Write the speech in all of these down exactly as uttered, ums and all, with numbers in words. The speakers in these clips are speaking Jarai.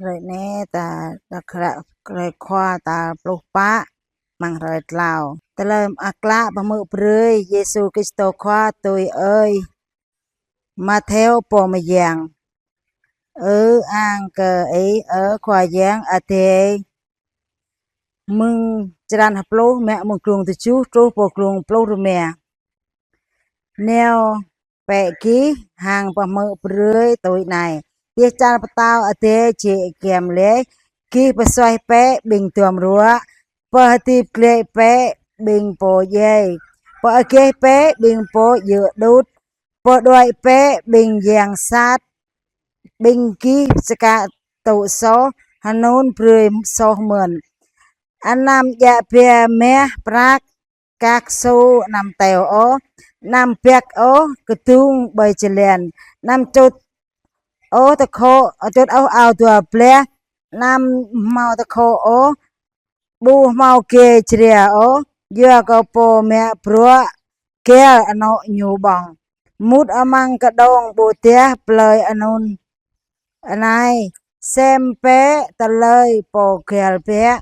Hrơi anai ta đŏk hră hrơi Khua tal pluh pă amăng hrơi tlâo. Tơlơi mơak klă pơhmư̆ brơi Yêsu Kristô Khua tui ơi Matthêô pô mơyang. Ư-ang kơ Ih, ơ Khua Yang Adai. Mơ̆ng črăn pluh, mă mơ̆ng glông tơjuh truh pơ glông pluh rơma. Nao bĕ gih hăng pơhmư̆ brơi tui anai: Dêh čar pơtao adai jĕ giăm laih. Gih pơsuaih bĕ ƀing duăm ruă, pơhơdip glaĭ bĕ ƀing pô djai, pơagaih bĕ ƀing pô djơ̆ đŭt, pơđuaĭ bĕ ƀing yang sat. Ƀing gih čơkă tŭ soh, anŭn brơi soh mơ̆n. Anăm djă ba mah prăk, kăk sô, anăm teo ôh, anăm băk ôh kơdung ƀơi jơlan, anăm čŭt ôh tơkhŏ, čŭt ôh ao dua blah, anăm hmâo tơkhŏ ôh, ƀu hmâo gai jra ôh, yua kơ pô mă bruă găl anŏ ñu ƀơ̆ng. Mŭt amăng kơđông ƀôdah plơi anŭn anai, sem bĕ tơlơi pô găl biă,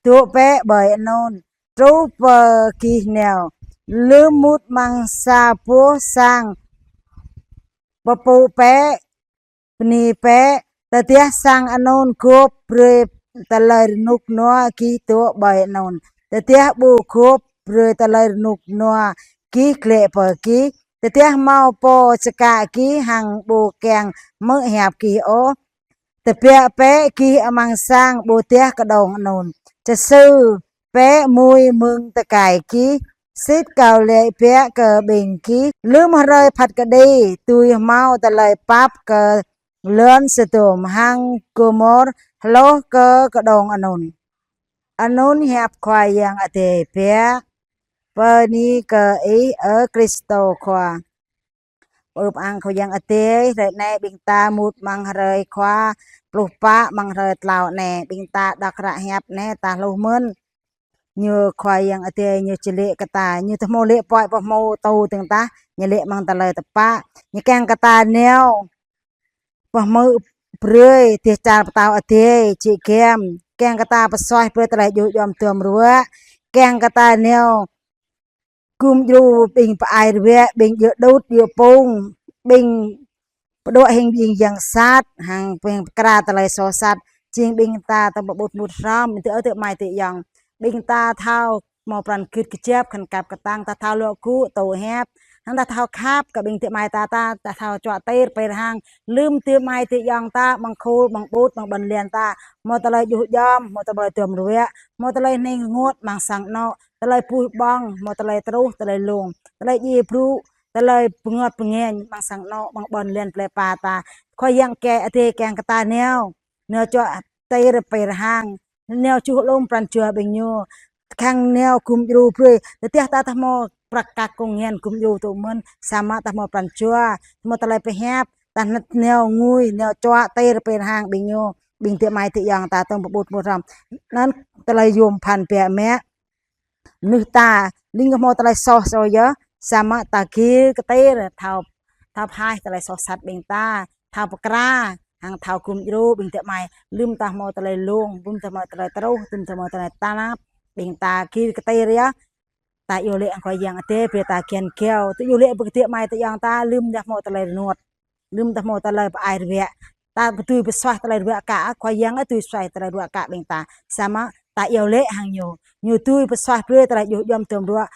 dŏ bĕ ƀơi anŭn. Truh pơ gih nao, lơ̆m mŭt amăng sa boh sang, pơpŭ bĕ, bơni bĕ. Tơdah sang anŭn gôp, brơi tơlơi rơnŭk rơnua gih dŏ ƀơi anŭn. Tơdah ƀu gôp, brơi tơlơi rơnŭk rơnua gih glaĭ pơ gih. Tơdah hmâo pô čơkă gih hăng ƀu kiăng hmư̆ hiăp gih ôh, tơbiă bĕ gih amăng sang ƀôdah kơđông anŭn. Čơsư bĕ mui mơ̆ng tơkai gih. Sĭt Kâo laĭ biă kơ ƀing gih, lơ̆m hrơi phat kơđi, dưi hmâo tơlơi pap kơ lŏn Sôdôm hăng Gômôr hloh kơ kơđông anŭn. Anŭn hiăp Khua Yang Adai biă. Bơni kơ Ih, ơ Kristô Khua. Ơ ƀing Khua Yang Adai, hrơi anai ƀing ta mŭt amăng hrơi Khua pluh pă amăng hrơi tlâo anai, ƀing ta đŏk hră hiăp anai ta hluh mơ̆n. Ñu Khua Yang Adai ñu či laĭ kơ ta, ñu tơhmô laĭ pơhiăp pơhmô tŭ tơ̆ng tah, ñu laĭ amăng tơlơi tơpă, ñu kiăng kơ ta nao pơhmư̆ brơi dêh čar pơtao adai jĕ giăm, kiăng kơ ta pơsuaih brơi tơlơi djuh djom duăm ruă, kiăng kơ ta nao gum djru ƀing pơ-ai ruă, ƀing djơ̆ đŭt, djơ̆ pŭng, ƀing pơđuaĭ hing ƀing yang sat, hăng ƀing pơkra tơlơi soh sat, jing ƀing ta tơ̆m pơƀut mŭt hrŏm, ƀing adơi amai adơi ayŏng. Ƀing ta thâo hmâo pran gĭt kơjăp, khăn kăp kơtang, ta thâo luă gŭ, tŭ hiăp, hăng ta thâo khăp kơ ƀing adơi amai ta, ta, ta thâo čuă tơr pơr hăng, lơ̆m adơi amai adơi ayŏng ta, amăng khul, amăng ƀut, amăng ƀôn lan ta, hmâo tơlơi djuh djom, hmâo tơlơi duăm ruă, hmâo tơlơi hning rơngot amăng sang anŏ, tơlơi puih ƀơ̆ng, hmâo tơlơi truh, tơlơi lông, tơlơi djai brŭ, tơlơi bơngơ̆t bơngañ amăng sang anŏ, amăng ƀôn lan plơi pla ta. Khua Yang Adai kiăng kơ ta nao, nao čuă tơr pơr hăng, nao čuh lŏm pran jua ƀing ñu, khăng nao gum djru brơi. Tơdah ta ƀu hmâo prăk kăk kông ngăn gum djru tŭ mơ̆n, samơ̆ ta hmâo pran jua, hmâo tơlơi pơhiăp, ta nao ngui, nao čuă tơr pơr hăng ƀing ñu, ƀing adơi amai adơi ayŏng ta tơ̆m pơƀut mŭt hrŏm. Anŭn tơlơi yôm phăn biă mă. Mơnuih ta, ling kơ hmâo tơlơi soh sô yơh, samơ̆ ta gir kơtir, thâo, thâo pơhaih tơlơi soh sat ƀing ta, thâo pơkra, hăng thâo gum djru ƀing adơi amai, lơ̆m ta hmâo tơlơi lông, lơ̆m ta hmâo tơlơi truh, lơ̆m ta hmâo tơlơi tơnap, ƀing ta gir kơtir yơh. Ta iâu laĭ hăng Khua Yang Adai brơi ta kiăng kiao, ta iâu laĭ brơi kơ adơi amai adơi ayŏng ta, lơ̆m ta hmâo tơlơi rơngot, lơ̆m ta hmâo tơlơi pơ-ai ruă. Ta ƀu dưi pơsuaih tơlơi ruă kơ, Khua Yang dưi suaih tơlơi ruă kơ ƀing ta. Samơ̆ ta iâu laĭ hăng ñu, ñu dưi pơsuaih brơi tơlơi djuh djom duăm ruă,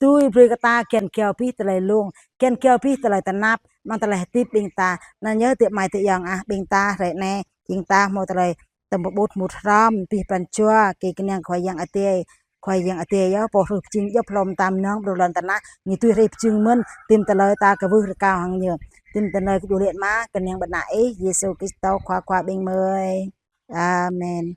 dưi brơi kơ ta kiăng kiao abih tơlơi lông, kiăng kiao abih tơlơi tơnap, amăng tơlơi hơdip ƀing ta. Anŭn yơh adơi amai adơi ayŏng ah, ƀing ta hrơi anai, jing ta hmâo tơlơi tơ̆m pơƀut mŭt hrŏm, abih pran jua, kơ kơnang Khua Yang Adai. Khua Yang Adai yơh, pô hrih pơjing djŏp hlŏm tam nong ƀơi lŏn tơnah, ñu dưi hrih pơjing mơ̆n, tĭm tơlơi ta kwưh rơkâo hăng ñu. Tĭm tơlơi kơ djru lĕ mă, kơnang ƀơi anăp Ih, Yêsu Kristô Khua, Khua ƀing gơmơi. Amen.